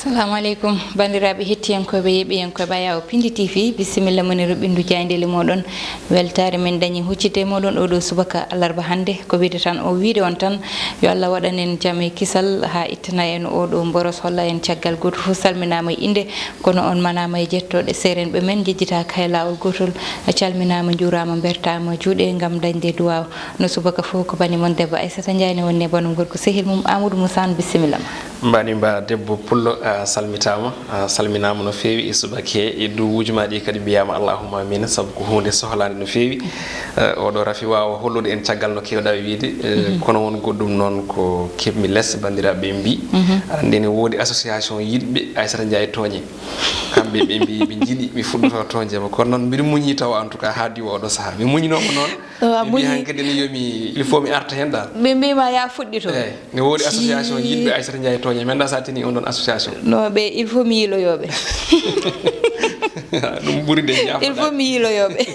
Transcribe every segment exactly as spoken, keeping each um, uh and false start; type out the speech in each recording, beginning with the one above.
Assalamu aleykum, banndiraaɓe hettiyankooɓe, yeeɓiyankooɓe Ayaw Pindi T V, bisimilla mon e ruɓɓindu jaayndeeli mooɗon. Weltaare men dañi huccitde e mooɗon oo ɗoo subaka alarba hannde. Ko wiyde tan o wiyde on tan, yo Allah waɗan en jam e kisal haa ittana en oo ɗoo mboros, holla en caggal. Gooto fof salminaama e innde, kono on manaama e jettooɗe. Seerenɓe men njejjitaaka e laawol gootol. A calminaama, njuuraama, mbertaama juuɗe ngam dañde duwaaw. No subaka fof ko bani mon debbo Aissata Ndiaye ne woni e banum gorko sehil mum Amadou Moussa Anne, bisimilla ma. Mbaɗi mba debbo pullo, a salmitaama, a salminaama no feewi e subaka he, e duwuuji ma ɗi kadi mbiyaama allahumma amin, sabu ko huunde sohlaande no feewi. Eh, oɗo rafi waawa hollude en caggal no keewɗa wiide, eh, kono won goɗɗum noon ko keɓmi les, banndiraaɓe ɓe mbi, aɗa anndi ene woodi association yiɗɓe Aissata Ndiaye tooñe. Kamɓe ɓe mbi ɓe njiɗi mi fuɗɗoto tooñde mo, kono noon mbiɗa muñi tawa en tout cas haa diwa oɗo sahaa. Mi muñinooma noon. Ɓe mbi hankadi ne yomi, il faut mi arta heen dal. Ɓe mbima ya fuɗɗito. Eyi, ne woodi association yiɗɓe Aissata Ndiaye tooñe. Mi annda sa tini on ɗon association. No, ɓe, il faut mi yiiloyooɓe. Ɗum ɓuri de, il faut mi yiiloyooɓe.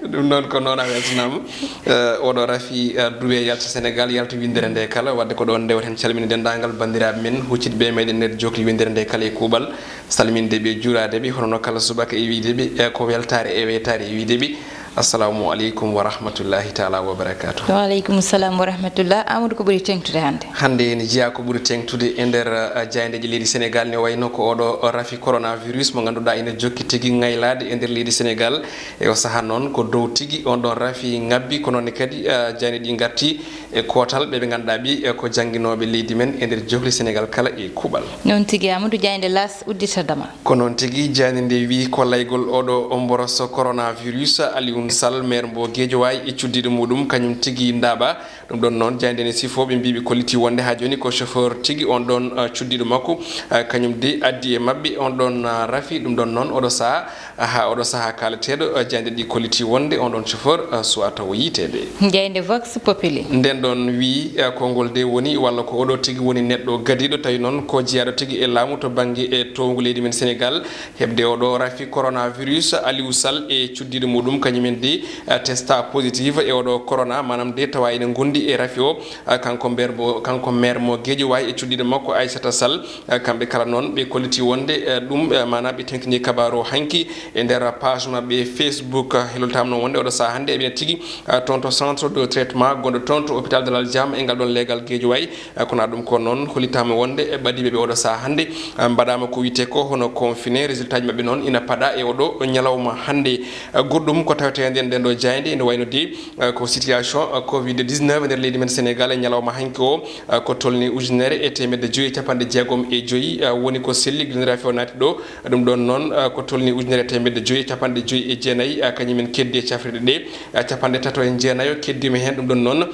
Ɗum noon ko noon a weltanaama. Eh, oɗo rafi, eh, duwe yalta Sénégal, yalta winndere nde kala. Wadde ko ɗoon ndewten calmini denndaangal banndiraaɓe men huccitɓe meɗen nder jokli winndere nde kala e kuuɓal. Salminde ɓe, juuraade ɓe, hono no kala subaka e wiyde ɓe, eh, ko weltaare e weytaare e wiyde ɓe. Assalamu aleykum wa rahmatullahi taala wa barakatuh. Wa aleykum salam wa rahmatullah. Amadou, ko ɓuri teŋtude hannde? Hannde ene jeyaa ko ɓuri teŋtude e nder, eh, jaayndeeji leydi Sénégal, ne wayno ko oɗo rafi coronavirus mo ngannduɗaa ene jokki tigi ŋaylaade e nder leydi Sénégal. E o sahaa noon ko dow tigi on ɗon rafi ŋabbi, ko noon ne kadi, eh, jaaynde ɗi ngatti e kootal ɓe ɓe ngannduɗaa ɓe, eh, ko jannginooɓe leydi men e nder jokli Sénégal kala e kuuɓal. Noon tigi, Amadou, jaaynde L'As uddita damal. Ko noon tigi, jaaynde nde wiyi ko laygol oɗo mboros coronavirus, Alioune Sall, maire mbo Guédiawaye e cuddiiɗo muɗum, kañum tigi ndaaɓa. Ɗum ɗon noon, jaaynde ne sifo, ɓe mbi ɓe kolliti wonde haa jooni ko chauffeur tigi on ɗon, uh, cuddiiɗo makko, uh, kañum de addi e maɓɓe on ɗon, uh, rafi. Ɗum ɗon noon, oɗo sahaa, uh, haa oɗo sahaa kaalateeɗo, uh, jaaynde ɗi kolliti wonde on ɗon chauffeur, uh, suwaa tawo yiiteede. Jaaynde Vox Populi. Nden ɗon wiyi, uh, konngol de woni, walla ko oɗo tigi woni neɗɗo gadiiɗo, tawi noon ko jeyaaɗo tigi e laamu to bannge e towngu leydi men Sénégal, heɓde oɗo rafi coronavirus, Aliou Sall e cuddiiɗo muɗum, kañumen de, eh, testa positive e oɗo corona, maanaam de tawa ene ngondi e rafi o. Eh, kanko mbeer mo, kanko maire mo Guédiawaye e cuddiiɗo makko Aissata Sall. Eh, kamɓe kala noon ɓe kolliti wonde, eh, ɗum, eh, maanaam ɓe teŋtini kabaaru o hanki e nder page maɓɓe Facebook. Eh, heloltaama noon wonde oɗo sahaa hannde eɓe tigi, eh, toon to centre de traitement gonɗo toon to hôpital Dalal Jam e ngal ɗon leegal Guédiawaye. Eh, kono ɗum ko noon, hollitaama wonde e ɓadiiɓe ɓe oɗo sahaa hannde, eh, mbaɗaama ko wiyetee ko hono confiné. Résultat ji maɓɓe noon ina paɗa e oɗo ñalawma hannde. Eh, goɗɗum ko tawetee nden, nden ɗo jaaynde ene wayno de, eh, ko situation, eh, covid dix-neuf e nder leydi men Sénégal e ñalawma hanki o, eh, ko tolni ujunere e teemedde joyi e capanɗe jeegom e joyi, eh, woni ko selli gila nde rafi o naati ɗo. Ɗum ɗon noon, eh, ko tolni ujunere e teemedde joyi e capanɗe joyi e jeenayi, eh, kañumen keddi e cafrirɗe ɗe, eh, capanɗe tato e jeenayo keddiima heen. Ɗum ɗon noon,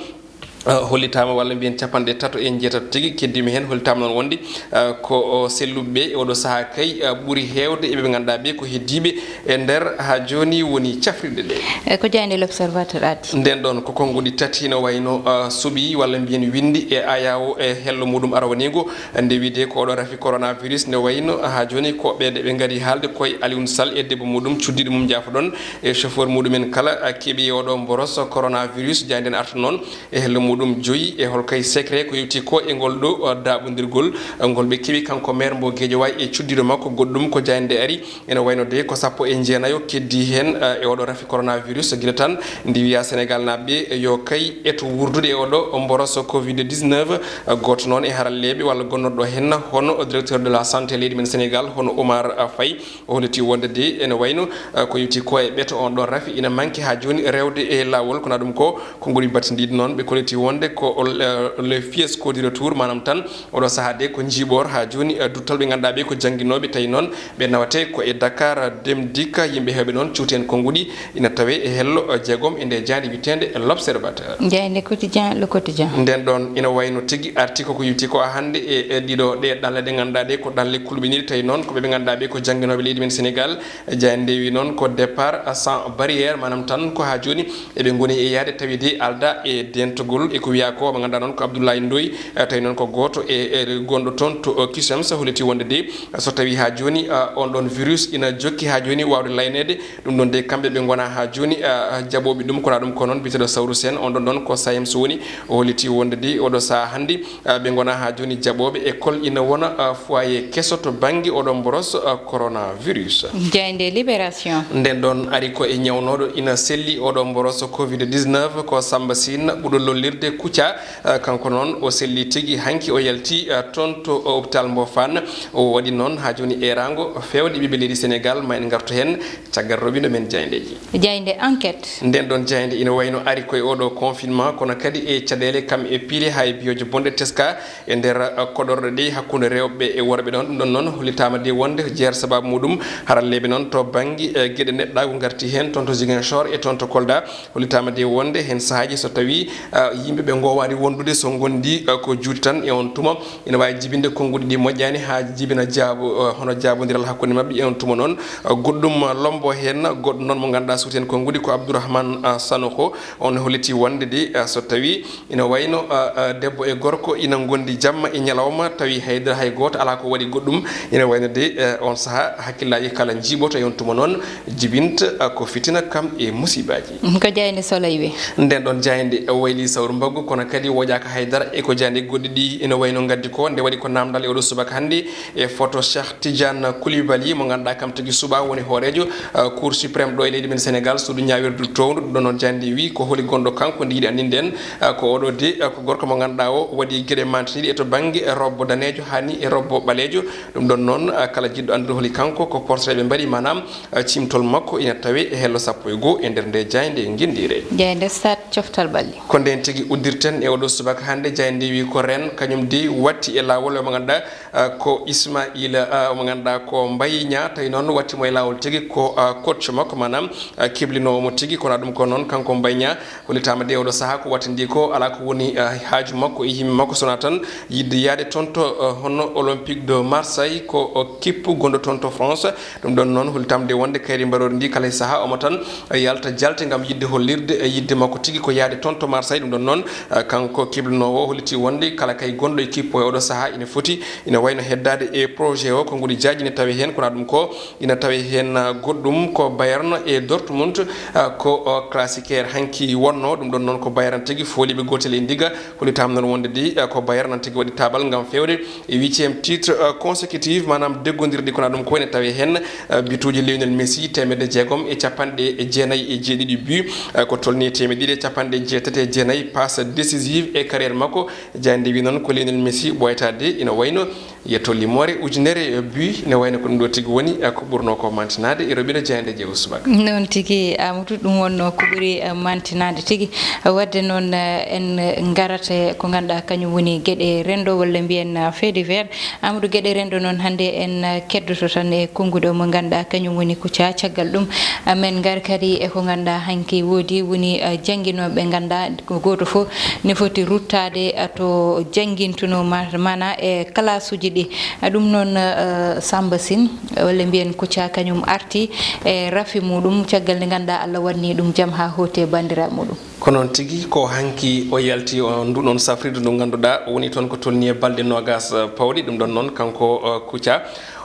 eh, hollitaama walla mbiyen capanɗe tato e njeetato tigi keddiima heen. Hollitaama noon wonde, eh, ko, o, selluɓe ɓe e oɗo sahaa kay, eh, ɓuri heewde e ɓe ɓe ngannduɗaa ɓe ko heddiiɓe e nder haa jooni woni cafrirɗe ɗe. E ko jaaynde L'Observateur addi. Nden ɗon ko konnguɗi tati no wayno, eh, suɓi walla mbiyen winndi e ayaawo e hello muɗum arwaniigo. Nde wiide ko oɗo rafi coronavirus ne wayno haa jooni ko ɓe de ɓe ngari haalde koye Alioune Sall e debbo muɗum cuddiiɗo mum jaafoɗon e chauffeur muɗumen kala, eh, keɓi oɗo mboros coronavirus. Jaaynde ne arta noon e hello muɗum joyi e hol kay secret ko yewti ko e ngol ɗo, uh, daaɓondirgol, uh, ngol ɓe keɓi kanko maire mbo Guédiawaye e cuddiiɗo makko. Goɗɗum ko jaaynde ari ene wayno de ko sappo e jeenayo keddi heen, uh, e oɗo rafi coronavirus. Gila tan ndi wiya Sénégal naaɓe yo kay eto wurdude e oɗo mboros covid dix-neuf. Uh, gooto noon e haralleeɓe walla gonnoɗo heen hono directeur de la santé leydi men Sénégal hono Omar, uh, Faye. O holliti wonde de ene wayno, eh, ko yewti ko e ɓeto on ɗon rafi ina manki haa jooni rewde e laawol. Kono ɗum ko konnguɗi battindiiɗi noon ɓe kolliti wonde ko, eh, le fiasco du retour, maanaam tan oɗo sahaa de ko njiiɓor haa jooni, eh, duttal ɓe ngannduɗaa ɓe ko jannginooɓe, tawi noon ɓe nawate ko e Dakar Dem Dikk. Yimɓe heewɓe noon cuuti heen konnguɗi ina tawe e hello, eh, jeegom e nde jaaynde wiyeteende L'Observateur. Jaaynde Quotidien, Le Quotidien. Nden ɗon ina wayno tigi arti koko yewti ko hannde e, e ɗiɗo ɗe ɗanle ɗe ngannduɗaa ɗe ko ɗanle kulɓiniiɗe, tawi noon ko ɓe ɓe ngannduɗaa ɓe ko jannginooɓe leydi men Sénégal. Jaaynde nde wi noon ko départ sans barrière, maanaam tan ko haa jooni eɓe ngoni e yahde tawi de aldaa e deentagol. E ko wiyaa ko, mo ngannduɗaa noon ko Abdoulaye Ndoye, eh, tawi noon ko gooto e, e gonɗo toon to, eh, Q S E M S, holliti wonde de, eh, so tawii haa jooni, eh, on ɗoon virus ina jokki haa jooni waawde layneede, ɗum ɗoon de kamɓe ɓe ngonaa haa jooni, eh, jaɓooɓe ɗum, kono ɗum ko noon biyeteeɗo Sawru Seen, on ɗoon noon ko SAEMS woni, o holliti wonde de oɗo sahaa hannde, eh, ɓe ngonaa haa jooni jaɓooɓe, école ina wona, eh, foyer keso to bannge oɗo mboros, eh, coronavirus. Jaaynde Libération. Ndeen ɗoon ari ko e ñawnooɗo ina selli oɗo mboros covid dix-neuf ko Samba Sine, ɓurɗo lollirde Kouthia. Eh, kanko noon o selli tigi, hanki o yalti, eh, toon to hôpital mbo Fann. O waɗi noon haa jooni eeraango feewde ɓiɓɓe leydi Senegaal, ma en ngartu heen caggal rowindo men jaayndeeji. Jaaynde Enquête. Ndeen ɗoon jaaynde ina wayno ari koye oɗo confinement, kono kadi e caɗeele kam e piile haa e biyoje bonɗe teska e nder, eh, koɗorɗe ɗe hakkunde rewɓe e worɓe ɗoon. Ɗum ɗoon noon hollitaama de wonde jeer sababu muɗum haralleeɓe noon to bannge, eh, geɗe neɗɗaagu ngarti heen toon to Ziguinchor e toon to Kolda. Hollitaama de wonde heen sahaaji so tawii, ah, yimɓe ɓe ngoowaani wondude so ngondi, ah, ko juuti tan e on tuma, ina waawi jibinde konnguɗi ɗi moƴƴaani haa jibina jaabo, ah, hono jaabondiral hakkunde maɓɓe e on tuma noon. Ah, goɗɗum, ah, lombo heen, goɗɗo noon mo ngannduɗaa suuti heen konnguɗi ko Abdourahmane, ah, Sanokho. On holliti wonde de, ah, so tawii ina wayno, ah, ah, debbo e gorko ina ngondi jamma e ñalawma, tawi haydara hay gooto alaa ko waɗi goɗɗum. Ina wayno de, eh, on sahaa hakkillaaji kala njiiɓoto e on tuma noon jibinta, ah, ko fitina kam e musiibaaji. Ko jaaynde Soleil wi. Ndeen ɗoon jaaynde wayli sawru mbaggu, kono kadi woƴaaka haydara e ko jaaynde goɗɗi ɗi ina wayno ngaddi ko. Nde waɗi ko naamndal e oɗo subaka hannde e photo Cheikh Tidiane Koulibaly, mo ngannduɗaa kam tigi suɓaa woni hooreejo, ah, Cour suprême ɗo e leydi men Senegaal, suudu ñaawirdu towndu. Ɗum ɗoon noon jaaynde wi ko holi gonɗo kanko, nde yiɗi anndinde en, ah, ko oɗo de, ah, ko gorko mo ngannduɗaa o waɗi geɗe mantiniiɗe e to bannge robbo daneejo haa ni e robbo ɓaleejo. Ɗum ɗoon noon, ah, kala jiɗɗo anndude holi kanko, ko portrait ɓe mbaɗi, maanaam, ah, ciimtol makko ina tawee e hello sappo e goo e nder nde jaaynde ngenndiire. Jaaynde Stade, coftal ɓalli. Ko ndeen tigi uddirten e oɗo subaka hannde. Jaaynde wi ko Rennes, kañum de watti e laawol mo ngannduɗaa, ah, ko Ismaïla, ah, mo ngannduɗaa ko Mbaye Niang, tawi noon watti mo e laawol tigi ko, ah, coach makko, maanaam, ah, kiblinoowo mo tigi. Kono ɗum ko noon kanko Mbaye Niang hollitaama de oɗo sahaa ko wattindi ko, alaa ko woni, ah, haaju makko e yimɓe makko, so wonaa tan yiɗde yahde toon to, ah, hono Olympique de Marseille, ko, ah, kippu gonɗo toon to France. Ɗum ɗoon noon hollitaama de wonde kayri mbaroori ndi kala e sahaa omo tan, ah, yalta jalte ngam yiɗde hollirde, eh, yiɗde makko tigi ko yahde toon to Marseille. Ɗum ɗoon noon, ah, kanko kiblinoowo holliti wonde kala kay gonɗo e kippu e oɗo sahaa ina foti, ina wayno heddaade e projet o, konnguɗi jaaji ina tawee heen, kono ɗum ko ina tawee heen, ah, goɗɗum ko Bayern e Dortmund, ah, ko, oh, classiquer hanki wonnoo. Ɗum ɗoon noon ko Bayern tigi fooliiɓe gootel e ndiga. Hollitaama noon wonde de, ah, ko Bayern tigi waɗi taabal ngam feewde e huitième titre, ah, consécutif, maanaam deggondirɗi, kono ɗum ko ene tawee heen, ah, bituuji Lionel Messi teemedde jeegom e capanɗe jeenayi e jeeɗiɗi but, ah, ko tolnii teemedde ɗiɗi e capanɗe jeetati e jeenayi passe décisive e carrière makko. Jaaynde wi noon ko Lionel Messi ɓooyataade ina wayno yetto limoore ujunere but, ne wayno ko ɗum ɗo tigi woni, eh, ko ɓurnoo ko mantinaade e roɓindo jaaynde jeewo subaka. Noon tigi, Amadou, ɗum wonno ko ɓuri, eh, mantinaade tigi. Wadde noon, eh, en ngarata e ko ngannduɗaa kañum woni geɗe renndo walla mbiyen, eh, fait divers. Amadou, geɗe renndo noon hannde en, eh, keddoto tan e konnguɗi o mo ngannduɗaa kañum woni Kouthia. Caggal ɗum, eh, men ngar kadi e ko ngannduɗaa hanki woodi woni, eh, jannginooɓe ngannduɗaa ko gooto fof ne foti ruttaade, eh, to janngintunoo ma-, maanaa e kalasuuji ɗi. Eh, ɗum noon, eh, Samba Sine, walla mbiyen Kouthia kañum arti e rafi muɗum, caggal nde ngannduɗaa Allah waɗni ɗum jam haa hooti e banndiraaɓe muɗum. Ko noon tigi, ko hanki o yalti on ndu noon safrirdu ndu ngannduɗaa o woni toon ko tolni e balɗe noogas, eh, pawɗi. Ɗum ɗoon noon kanko, eh, Kouthia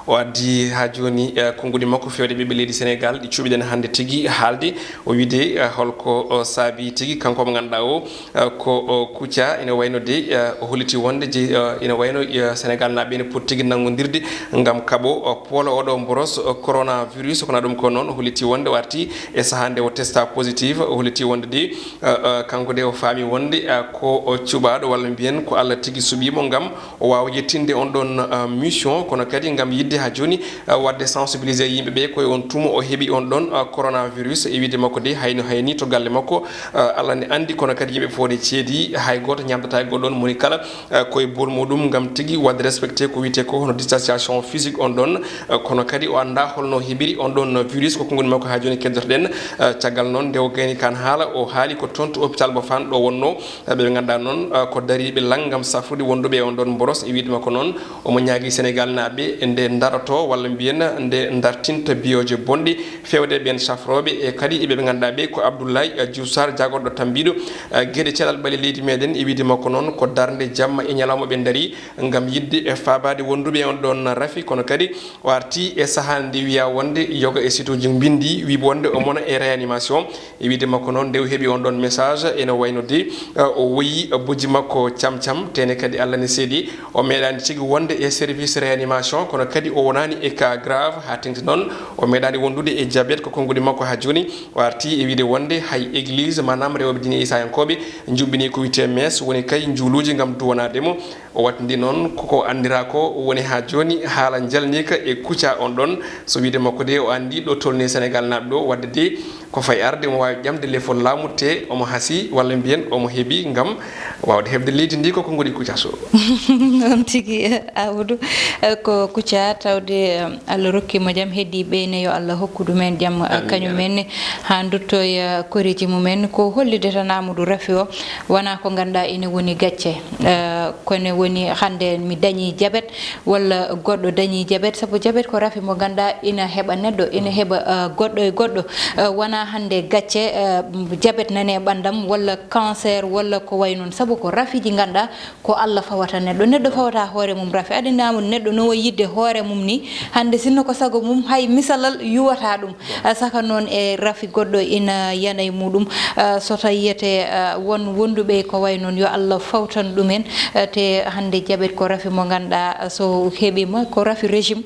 o addi haa jooni, eh, konnguɗi makko feewde ɓiɓɓe leydi Senegaal ɗi cuɓiɗen hannde tigi haalde. O wiide, eh, holko, eh, saabi tigi kanko mo ngannduɗaa o, eh, ko, eh, Kouthia ina wayno de, eh, o holliti wonde je, eh, ina wayno, eh, Senegaal naaɓe ene poti tigi nanngondirde ngam kaɓo, eh, poola oɗo mboros, eh, coronavirus. Kono ɗum ko noon o holliti wonde o arti e sahaa nde o testa positif, o holliti wonde de, eh, eh, kanko de o faami wonde, eh, ko o cuɓaaɗo walla mbiyen ko Allah tigi suɓii mo ngam o waawa yettinde on ɗon, ah, mission, kono kadi ngam yiɗde haa jooni, ah, waɗde sensibiliser yimɓe ɓe koye on tuma o heɓi on ɗon, ah, coronavirus. E wiide makko de, hayno hayni to galle makko, ah, Allah ne anndi, kono kadi yimɓe fof ne ceedi, hay gooto ñamdataa e goɗɗo on moni kala, ah, koye bool muɗum ngam tigi waɗde respecté ko wiyetee ko hono distanciation physique on ɗon, ah, kono kadi o anndaa holno heɓiri on ɗon virus. Ko konngol makko haa jooni keddotoɗen, ah, caggal noon nde o gayni kan haala, o haali ko toon to hôpital mo Fann ɗo wonnoo. Ɓe ɓe ngannduɗaa noon, ah, ko dariiɓe lanngam safrude wonduɓe e on ɗoon mboros. E wiyde makko noon, omo ñaagii Senegaal naaɓe nde ndaroto walla mbiyen nde ndartinta biyooje bonɗe feewde ɓeen safrooɓe. E kadi ɓe ɓe ngannduɗaa ɓe ko Abdoulaye, ah, Diouf Sarr, jagorɗo tambiiɗo, ah, geɗe cellal ɓalli leydi meeɗen. E wiyde makko noon, ko darnde jamma e ñalawma ɓe ndarii ngam yiɗde e faabaade wonduɓe e on ɗoon rafi, kono kadi o arti e sahaa nde wiyaa wonde yoga e sitooji mbinndi, wii wonde o mona e réanimation. E wiyde makko noon, nde o heɓi on ɗoon message, ene wayno de, eh, o woyi bojji makko cam cam, tene kadi Allah ne seedi, o meeɗaani tigi wonde e service réanimation, kono kadi o wonaani e cas grave. Haa teŋti noon, o meeɗaani wondude e diabète ko konnguɗi makko haa jooni. O arti e wiyde wonde hay église, maanaam rewɓe diine Isaayankooɓe, njuɓɓini ko wiyetee messe, woni kay njuuluuji ngam duwanaade mo. O waɗndi noon koko anndiraa ko woni haa jooni, haala njalniika e Kouthia on ɗoon. So wiyde makko de, o anndi ɗo tolni Senegaal naaɓe ɗo, waɗde de ko fayi arde omo waawi ƴamde lefol laamu, te omo hasii walla mbiyen omo heɓi ngam waawde heɓde leydi ndi ko konnguɗi Kouthia Show. Noon tigi, Amadou, eh, ko Kouthia tawde, eh, Allah rokki mo jam, heddii ɓe ne yo Allah hokku ɗumen jam, eh, Amiin, kañum amiin. En ne, haa nduttoya koreeji mumen. Ko hollirde tan Amadou rafi o, wonaa ko ngannduɗaa ene woni gacce. Eh, kono woni hannde mi dañii jabet walla goɗɗo dañii jabet, sabu jabet ko rafi mo ngannduɗaa ina heɓa neɗɗo, ina heɓa, eh, goɗɗo e goɗɗo. Eh, wonaa hannde gacce, eh, jabet nani e ɓanndam walla cancer walla ko wayi noon, sabu ko rafiiji ngannduɗaa ko Allah fawata neɗɗo. Neɗɗo fawata hoore mum rafi. Aɗa anndi Amadou, neɗɗo no wayi yiɗde hoore mum ni, hannde sinno ko sago mum, hay misalal yuwata ɗum. Ah, saka noon e rafi goɗɗo ina yana e muɗum. Ah, so tawi yiyete, ah, won wonduɓe ko way noon, yo Allah fawtan ɗumen. Ah, te hannde jabet ko rafi mo ngannduɗaa, ah, so heɓima ko rafi régime.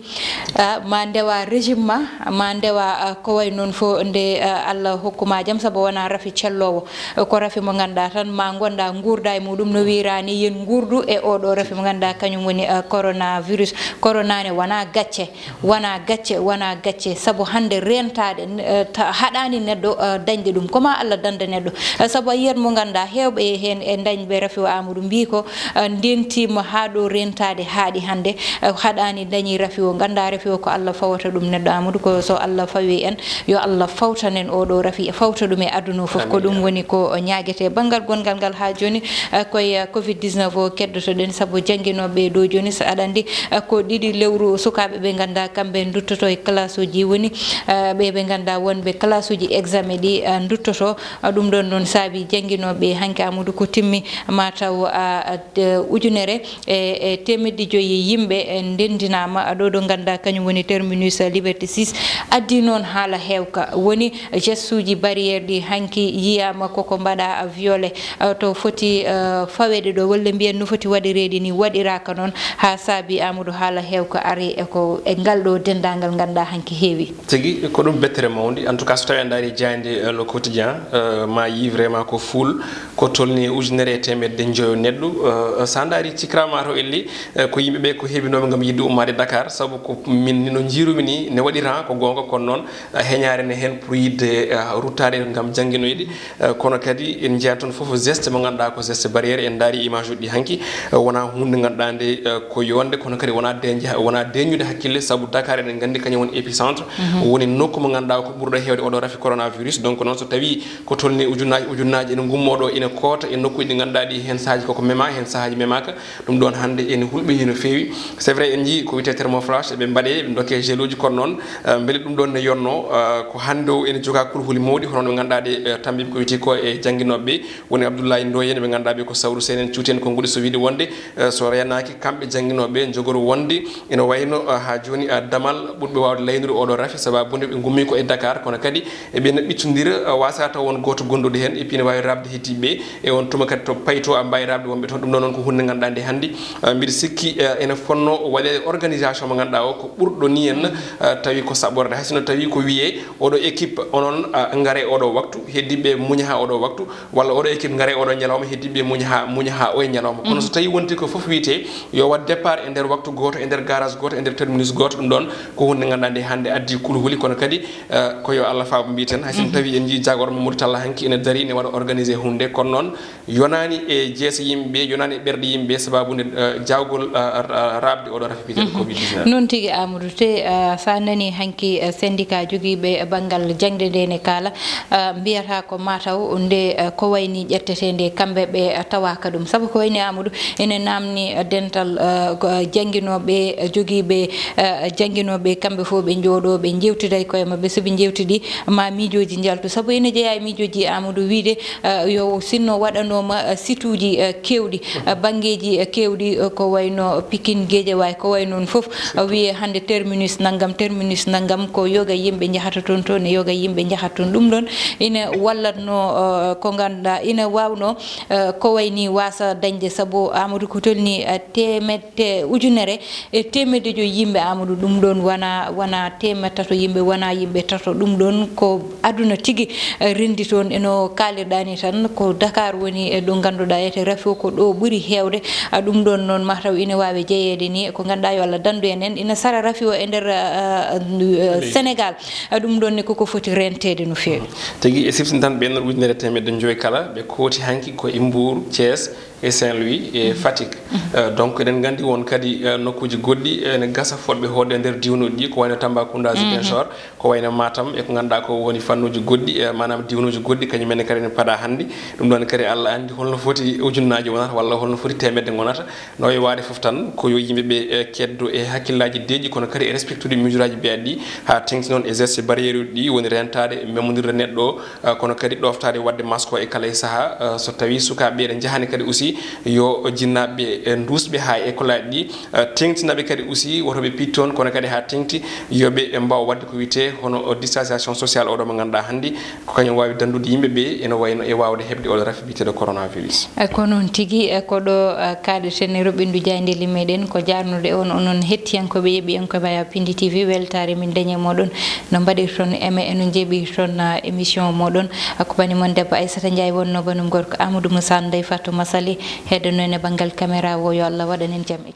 Ah, ma ndewa régime ma, ma ndewa, ah, ko way noon fof nde, ah, Allah hokkuma jam, sabu wona rafi cellowo. Ko rafi mo ngannduɗaa tan ma ngonda nguurda e muɗum no wiira ni, yen nguurdu e oɗo rafi mo ngannduɗaa kañum woni, ah, coronavirus. Corona ne wona gacce, wona gacce, wona gacce, sabu hannde rentaade, eh, ta-, haɗaani neɗɗo, eh, dañde ɗum. Ko ma Allah danda neɗɗo. Eh, sabu a yiyat mo ngannduɗaa heewɓe heen e dañɓe rafi o Amadou mbii ko, eh, ndentiima haa ɗo rentaade haaɗi hannde, eh, haɗaani dañi rafi o. Nganndaa rafi o ko Allah fawata ɗum neɗɗo Amadou, ko so Allah fawi en, yo Allah fawtan en oɗo rafi, fawta ɗum e aduna o fof. Ko Amiin, ɗum amiin. Woni ko ñaagetee. Banngal gonngal ngal haa jooni, eh, koye, eh, covid dix-neuf o keddotoɗen, sabu jannginooɓe ɗo jooni, so aɗa anndi, eh, ko ɗiɗi lewru sukaaɓe ɓe ngannduɗaa kamɓe nduttoto e classe uji, woni, eh, ɓe ɓe ngannduɗaa wonɓe classe uji examen ɗi, eh, nduttoto. Eh, ɗum ɗon noon saabi jannginooɓe hanki Amadou ko timmi ma taw, ah, ah, de-, ujunere e, e teemedde joyi yimɓe, e, ndenndinaama ɗo ɗo ngannduɗaa kañum woni terminus Liberté six. Addi noon haala heewka, woni geste uji barrière ɗi hanki yiyaama koko mbaɗa violé, eh, to foti, eh, faweede ɗo, walla mbiyen no foti waɗireede ni waɗiraaka noon, haa saabi Amadou haala heewka ari e ko e ngal ɗo denndaangal ngannduɗaa hanki heewi. Tigi, ko ɗum bettere mawnde. En tout cas, so tawii a ndaari jaaynde, eh, Le Quotidien, eh, ma yii vraiment ko fuul, ko tolni ujunere e teemedde njoyo neɗɗo. Eh, so a ndaari Cikra ma to elli, eh, ko yimɓe ɓe ko heɓinooɓe ngam yiɗde ummaade Dakar, sabu ko min ni no njiirumi ni, ne waɗi ran ko goonga, kono noon, eh, heñaare ne heen pour yiɗde, eh, ruttaade ngam jannginoyde. Eh, kono kadi en njiyan toon fof geste mo ngannduɗaa ko geste barrière. En ndaari image uji ɗi hanki, eh, wonaa huunde ngannduɗaa nde, eh, ko yonde, kono kadi wonaa deeñde, wonaa deeñude hakkille, sabu Dakar eɗen nganndi kañum woni épicentre, woni nokku mo ngannduɗaa ko ɓurɗo heewde oɗo rafi coronavirus. Donc noon so tawii ko tolni ujunnaaji, ujunnaaji ene ngummoo ɗo, ene koota e nokkuuji ɗi ngannduɗaa ɗi heen sahaaji koko mema, heen sahaaji memaaka, ɗum ɗoon hannde ene hulɓinii no feewi. C'est vrai, en njii ko wiyetee thermoflash, eɓe mbaɗee, eɓe ndokkee geluuji, kono noon, eh, mbele ɗum ɗoon ne yonnoo, eh, ko hannde o ene jogaa kulhuli mawɗi, hono no ngannduɗaa ɗe, eh, tambiiɓe ko wiyetee ko e jannginooɓe ɓe, woni Abdoulaye Ndoye en, ɓe ngannduɗaa ɓe ko Sawru Seen en, cuuti en konnguɗi, so wiyde wonde, eh, so reenaaki kamɓe jannginooɓe ɓe njogori wonde ene wayno, eh, haa jooni, eh, damal ɓurɓe waawde laynude oɗo rafi, sababu nde ɓe ngummii ko e Dakar, kono kadi eɓe no ɓittondira, eh, waasa taw won gooto gonduɗo heen, et puis ne waawi raɓde heddiiɓe ɓe. E on tuma kadi to payto a mbaawi raɓde wonɓe toon. Ɗum ɗo noon ko huunde ngannduɗaa nde hannde, eh, mbiɗa sikki, eh, ene fonnoo waɗeede organisation mo ngannduɗaa o ko ɓurɗo ni en, eh, tawi ko saɓorde. Hay sinno tawi ko wiyee oɗo équipe onon, eh, ngare oɗo waktu, heddiiɓe muña haa oɗo waktu, walla oɗo équipe ngare oɗo ñalawma, heddiiɓe muña haa, muña haa oye ñalawma. Kono so tawi wonti ko fof wiyetee yo waɗ départ e nder waktu gooto, e nder garage gooto, e nder terminus gooto, ɗum ɗoon ko huunde ngannduɗaa nde hannde addi kulhuli, kono kadi, eh, ko yo Allah faabu mbiyeten. Hay sinno tawi en njii jagorɗo Mamadou Talla hanki ene darii ne waɗa organisé huunde, kono noon yonaani e jeese yimɓe ɓe, yonaani ɓerɗe yimɓe sababu nde eh, jawgol eh, ra- raɓde oɗo rafi biyeteɗo covid dix-neuf. Noon tigi, Amadou, te eh, so a nani hanki eh, syndicat jogiiɓe banngal jaŋde nde ne kaala, eh, mbiyata ko mataw nde eh, ko wayni ƴettetee nde kamɓe ɓe eh, tawaaka ɗum. Sabu ko wayni, Amadou, ene naamni eh, dental eh, ko, eh, jannginooɓe eh, jogiiɓe eh, jannginooɓe kamɓe fof ɓe njooɗo ɓe njeewtida e koye maɓɓe. So ɓe njeewtidi ma miijooji njaltu. Sabu ene jeyaa e miijooji, Amadou, wiide eh, yo sinno waɗanooma eh, situuji eh, keewɗi, eh, banngeeji eh, keewɗi eh, ko wayno Pikine, Guédiawaye, ko way noon fof eh, wiyee hannde terminus nanngam, terminus nanngam ko yoga yimɓe njahata toon, toon e yoga yimɓe njahata toon. Ɗum ɗoon ina wallatno eh, ko ngannduɗaa ina waawnoo eh, ko wayni waasa dañde, sabu Amadou ko tolni eh, teemedde te ujunere e teemedde joyi yimɓe, Amadou, ɗum ɗoon wona wona teemedde tato yimɓe, wona yimɓe tato. Ɗum ɗoon ko aduna tigi eh, renndi toon. Eno kaalirɗaa ni tan, ko Dakar woni e ɗo ngannduɗaa ete rafi o ko ɗo ɓuri heewde. Ah, ɗum ɗoon noon mataw ina waawi jeyeede ni e ko ngannduɗaa, yo Allah danndu en en, ina sara rafi o e nder ah, ah, Sénégal. Ah, ɗum ɗoon ne koko foti renteede no feewi. Tigi e siftin tan ɓen ujunere teemedde joyi kala ɓe kooti hanki ko e Mbour, Thiès, e Saint-Louis e Fatick. Eh, donc eɗen nganndi won kadi eh, nokkuuji goɗɗi eh, ene gasa fotɓe hoɗde e nder diwnuuji ɗi, ko wayno Tambacounda, Ziguinchor, ko wayno Matam e ko ngannduɗaa ko woni fannuuji goɗɗi eh, maanaam diwnuuji goɗɗi, kañum en kadi ene paɗa hanndi. Ɗum ɗoon kadi Allah anndi holno foti ujunnaaji wonata walla holno foti teemedde ngonata. No e waade fof tan ko yo yimɓe ɓe eh, keddo e hakkillaaji deeƴi, kono kadi e respectude mesure aji mbiyaɗi ɗi, haa teŋti noon e geste barrière uji ɗi woni rentaade memmondirde neɗɗo o, eh, kono kadi ɗoftaade waɗde masque o e kala e sahaa. Eh, so tawii sukaaɓe ɓe ene njahani kadi aussi, yo jinnaaɓe ɓe eh, nduus ɓe haa e école aji ɗi, eh, teŋtina ɓe kadi aussi woto ɓe piit toon, kono kadi haa teŋti yo ɓe mbaaw waɗde ko wiyetee hono distanciation sociale oɗo mo ngannduɗaa hanndi ko kañum waawi danndude yimɓe ɓe ene wayno e waawde heɓde oɗo rafi biyeteeɗo coronavirus. Eh, ko noon tigi, eh, ko ɗo eh, kaaɗeten e roɓɓindu jaayndeeli meɗen, ko jaarnude on onon hettiyankooɓe yeɓiyankooɓe Pindi T V. Weltaare min dañi e moɗon no mbaɗirton aimé e no njeeɓirton eh, émission moɗon. Eh, ko bani mon debbo Aissata Ndiaye wonno, banum gorko Amadou Moussa, Ndeye Fatou Massaly, heddano en e banngal caméra o. Yo Allah waɗan en jam e